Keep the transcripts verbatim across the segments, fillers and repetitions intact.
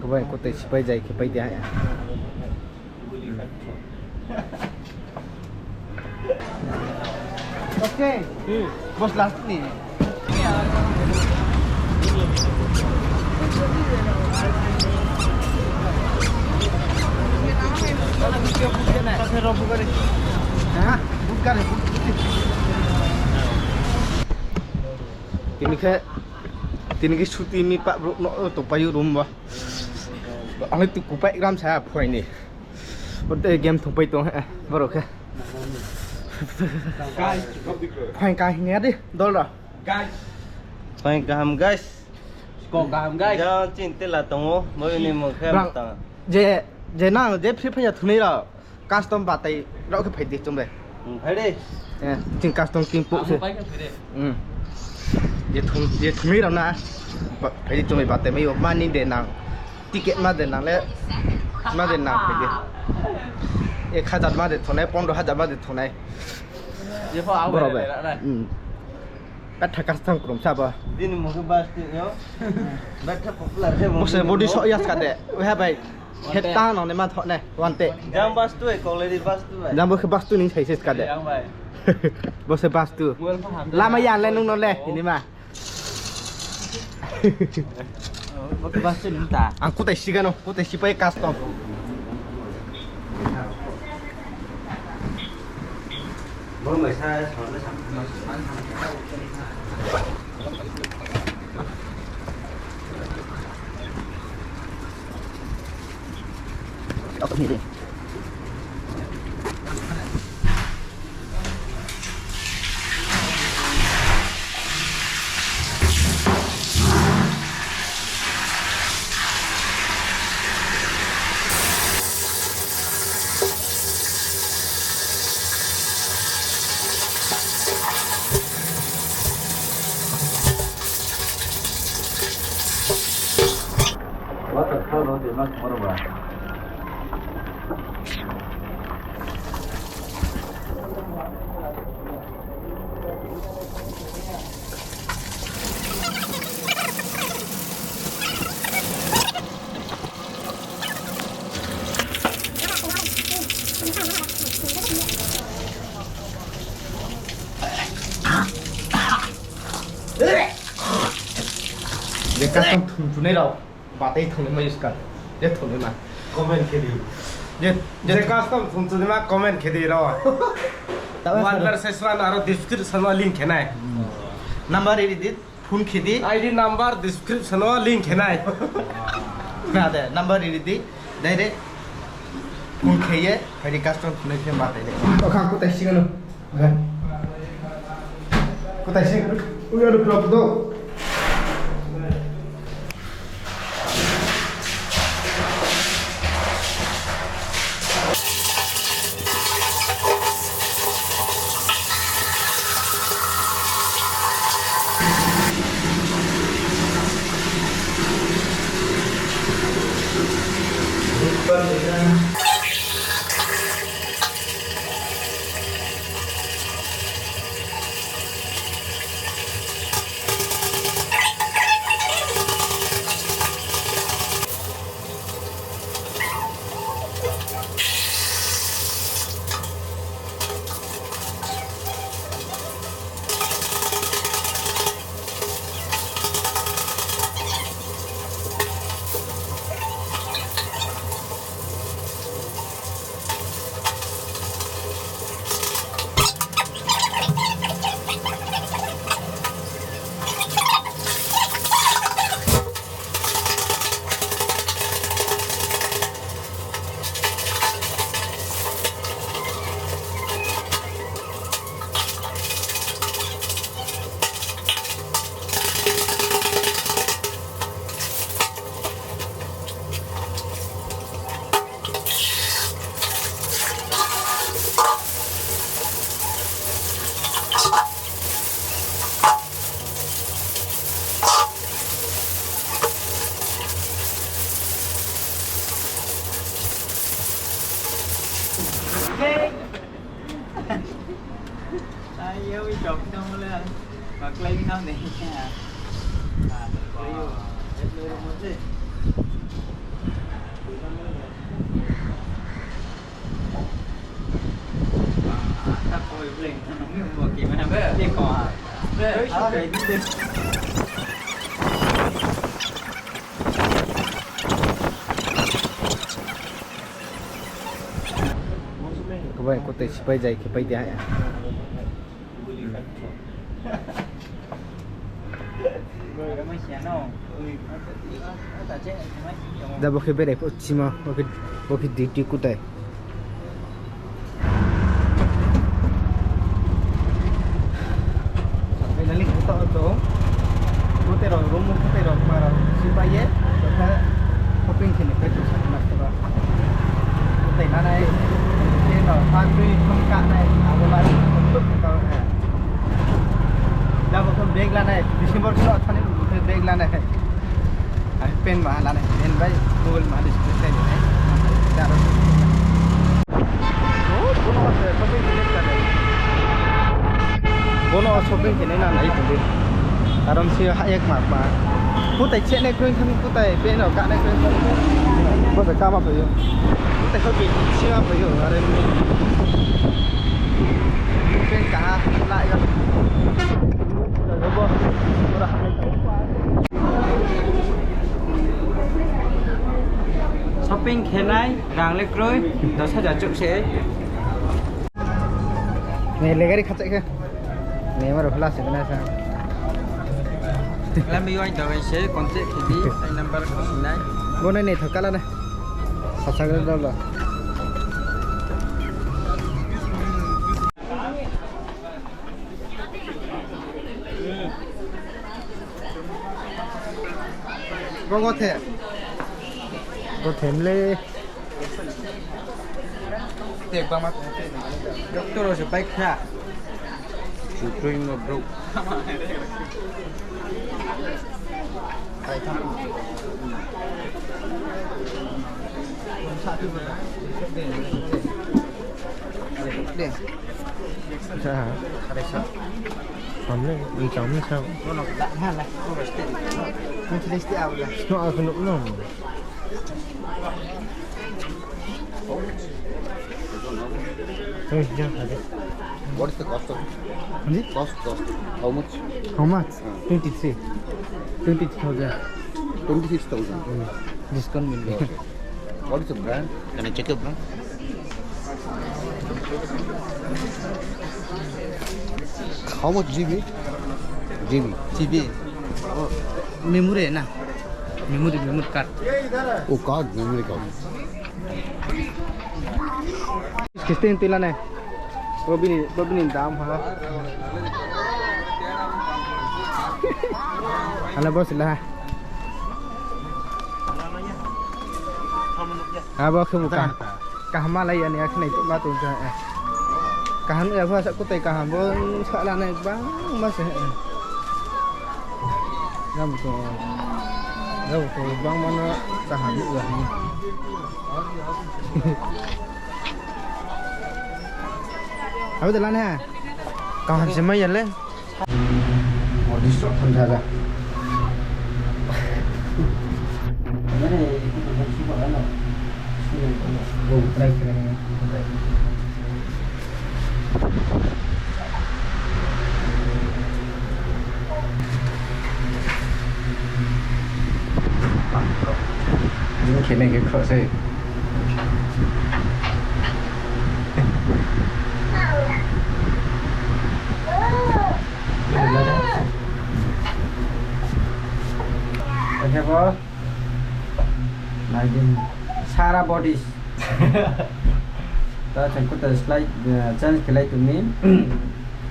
Kubai kutai sipai jai khe pai de ha. Oke. Bos last ni. Tini khe, tini khe suti mi pa brouh no tongpai ou room wo. Ang le tu kupai gram sa phai ni. Ode game thungpai tong he, borok khe. Phai kaham ya di, dol rao. Phai kaham, guys. Kok kaham, guys. Jang chini tela tongo, boi ni mung khe brang tang. Je, je nang, je Free Fire thungnai rao, custom batai rao khe phai di chum bai. Hmm, phai di. Eh, chini custom team pok se. Amo pai khe phai di. Hmm. Je thung, je thungnai rao na, ba-, phai di chum bai batai mai ou, mani de nang. Ticket ma de nang le, ma de nang phai di. Ek hajar ma de thungnai, pondro hajar ma de thungnai. Je pho abo borok de bai. Hmm. Betha custom krum sa bo. Bini mung khe Bastu yo. Betha popular khe bo. Bo se body so ya ska de. Uha bai. One take. Heta nang ne ma thok ne. One take. Jang Bastu e, quality Bastu bai. Jang bo khe Bastu ni sai se ska de. Jang bai. Bo se Bastu. Mobile phone ham. Lama ya le nung no le, ini ma. Oh, bo khe Bastu ni ta. Ang kutai si gano, kutai si pai custom. Je custom thung thungnai rao, batai thungnai ma use kar. Je thungnai ma. Comment khe di. Je, je custom thung thungnai ma comment khe di rao. Taoh one versus one aro description wo link khe nai. Number ri di. Phone khe di. I D number description wo link khe nai. Na de, number ri di. Direct phone khe ye, phai di custom thungnai khe batai de. O khang kutai si gano. Kutai si. Uya ru plop do. Ai, yo, i chok nang le. Kubai kutai sipai jai khe pai di ha. Da bo khe berai pho sima, bo khe, bo khe duty kutai. Finally, kuta o to. Kutai rao, room kutai rao, ma rao, sipai ye, khe shopping khe ni pai tu sa mas to ba. Kutai nanai, khe no, pan tui, thong ka nai, abo la, kutai ka nai. Jabo khe bag lanai, December khe thani bag lanai. Ai, pen ma lanai, pen bai, mobile ma display khlai nai. Jaro. Oh, bono se shopping khe nai. Bono shopping khe nai na nai tong di. Aram se ha ek ma ma. Kutai che nai kroi thani kutai pen no ka nai kroi. Bo se kama phaio. Kutai shopping se ma phaio. Are. Pen kaha la ya. Shopping khe nai, rang le kroi, dos hajar chouh se. Ne, legari khacha khe. Ne, maro hla se na sa. Lambi yo ai dabai se, contact khe di, ai number khe sinai. Bo nai ne thokala na. Sasa gala dala. Bo gothe. Gothe mle. Te bama. Doctor se pai khna. Chukroi mo bro. De. Sa. Sa. Hamle, ni cham ni sa. Bono la, ha la. Bono ste. Ni chile ste abla. Sno aku nuk no. Hey, jang, ade. What is the cost of it? Ji? Cost, cost. How much? How much? Hmm. Twenty-three. Twenty-three thousand. Twenty-six thousand. Hmm. Discount mil gaya. Okay. What is the brand? Can I check your brand? How much G B? G B. G B. Oh, memory na. Memory, memory card. Oh, card, memory card. Kisti tui la nai. Bo bini, bo bini dam ha. Hala bo sila ha. Abo khe bo kaham. Kaham malai ya ni, akhe nai ma tong ja, eh. Kaham ya pha sa kutai kaham bo sa la nai bang ma se, eh. Gam to, gam to bang ma no kaham ya ni. Abo de la nai ha. Kaham se mai ya le. Odi sok tham jaga. Bo try khe nai. Ni khe nai khe khro se. Oke bo. Nai di. Sara body. Ta chang kuta slide, eh, change khe lai tong mi.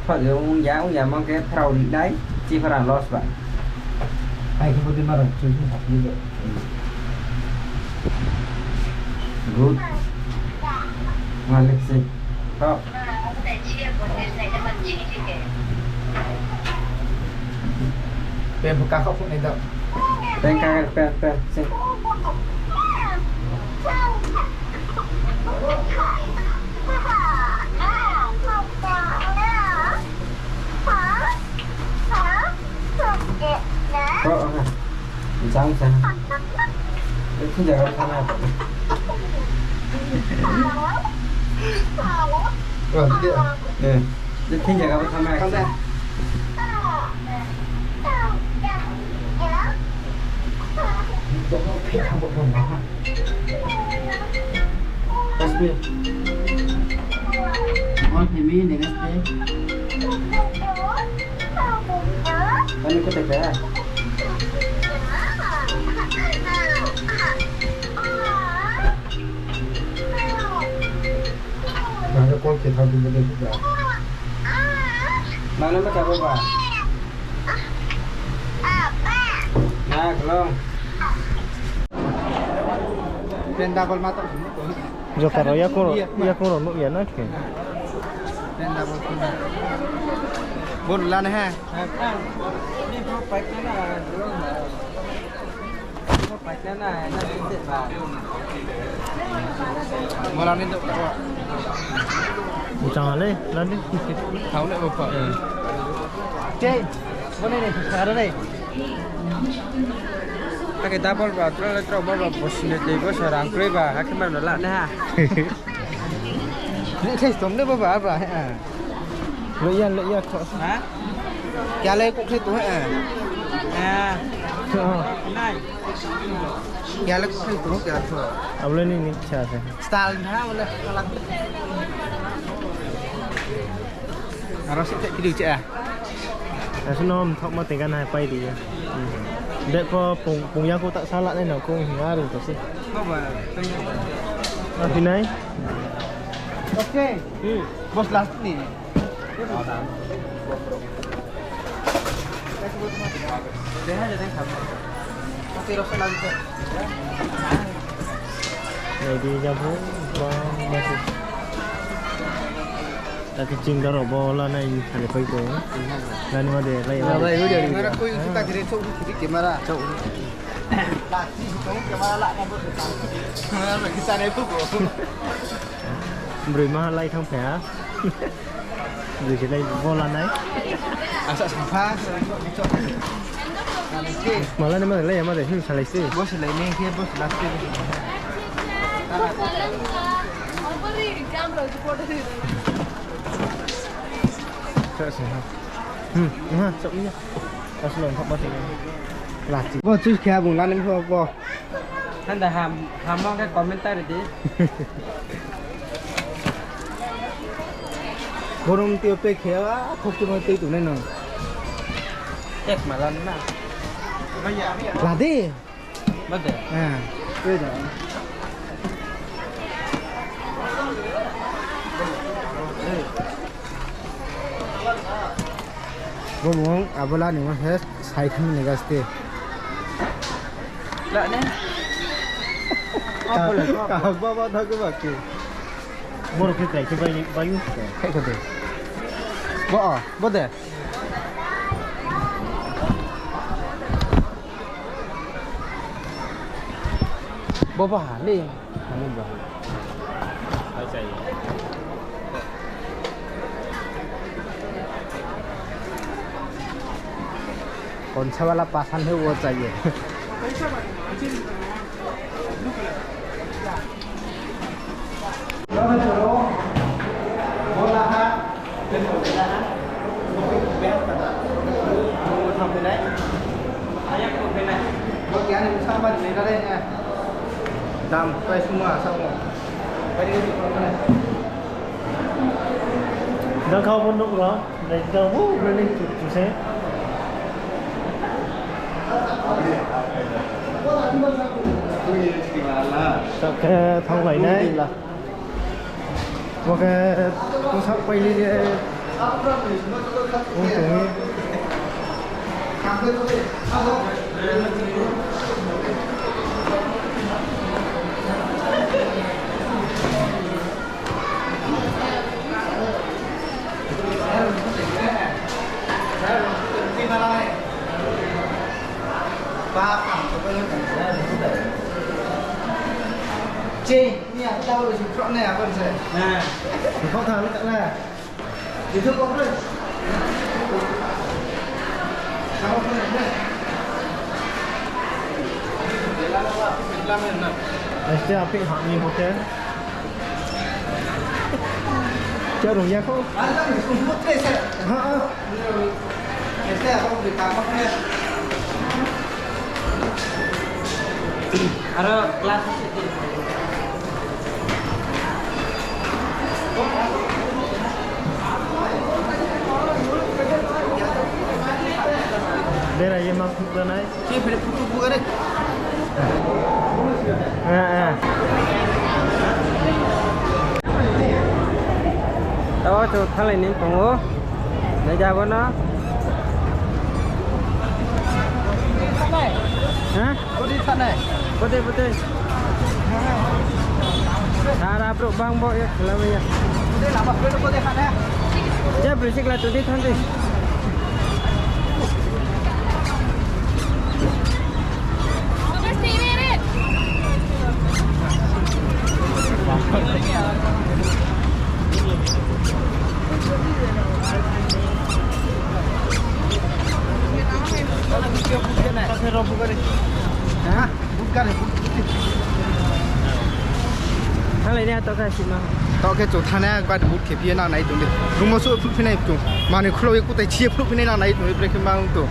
Thok ye ong ya, ong ya mang khe phrao ri nai, chi phrang loss ba. Ai khe body mara chui khe sa phi de. Good. Malik si. Thok. Pen phu ka kho phu nai do. Pen ka, pen, pen, si. Jang sa. Thin jaga thanng nai. Thin jaga thanng nai. Kaspi. All family ni kaspi. Kami kata kaya. Mana call khe thang dei, dei, dei. Mana ma kabo ba? Na, kelong. Pen double ma tong. Jota rao yakoung rao, yakoung rao nuh ya na khe. Pen double pun. Bon la na ha. Mola ni dok. Uchang ale, lani. Thau le bo pa. Cei, bo ni ni, ara ni. Ake double ba, tro le tro ba, bo sini dei bo sa rang kroi ba, ake man la na ha. Ni cei stom de bo ba, ba, ha. Lo ya, lo ya, kho. Ha? Kya le kok khe tu, ha? Ha. Nai. Kya le kok khe tu, kya tu. Abo le ni, ni cha se. Style na, abo le. Aro se te kiri che a. Asuh no mthaohma tengkan hai pai di ya. Dek pho pung, pung ya kho ta sala nai no kho hing aru to se. Ba ba. Api nai. Okay. Hmm. Boss last ni. Nai di jabo, ba, ba se. Taki chingda rao bo la nai ni sale pai ko. Lani ma de, lai ma de. Camera koi usi ta kiri, chok usi kiri camera. Chok usi. Lati si chok camera la na bo se ta. Camera kita nai bo ko. Broi ma lai thang phe ha. Broi se lai bo la nai. Asa sampha. Mala ni ma lai ya ma de, hmm, salai se. Bo se lai ni khe, bo se last se. Sa se ha. Hmm, ha, sa ni ya. Aslo thok ma se. Lati. Bo choose khe bung lani pho bo. Handa ham, ham mo khe comment ta ri di. Borom tio pe khe a, thok tio ma tei tu nai no. Ek malan na. Lade. Lade. Ah, tei da. Bo mung abo la ni mo he sai thang ni gaste. La ne. Ka, ka ba ba tha ke ba ke. Bo ro khe krai khe bai, bai u. Khai kho de. Bo, bo de. Bo ba ha le. Ani ba. कौन सा वाला पाषाण है वो चाहिए। Dam, price semua sama. Jang kau pun nuk lo, dai jang bu branding tu tu se. Tak khe thanglai nai. Bo khe bsa pai ni je. Ong tong mi. Ching, ni a ta bo si pro ne a kon se. Kau tha ni ta na. Itu kau pre. Kau pre ne. Este api ha ni hotel. Khe rung ya kho. Ha, ha. Aro class. Bera ye ma phuh nai. Sini phuh phuh nai. Eh, eh. Tao chung thanglai ni tong ou. Nai ja bo no. Ha? Bode, bode. Sara brouh bang bo ya khela mai ya. Je broi sikla tong di, thanng di. Thanglai ni atoh khe sima. Taoh khe chung thanai, gari book khe phi ye nang nai tong di. Room wo souh phnuh phi nai tong. Manoi khulou ye kutai chi ye phnuh phi nai nang nai tong di, brekhe ma ong tong.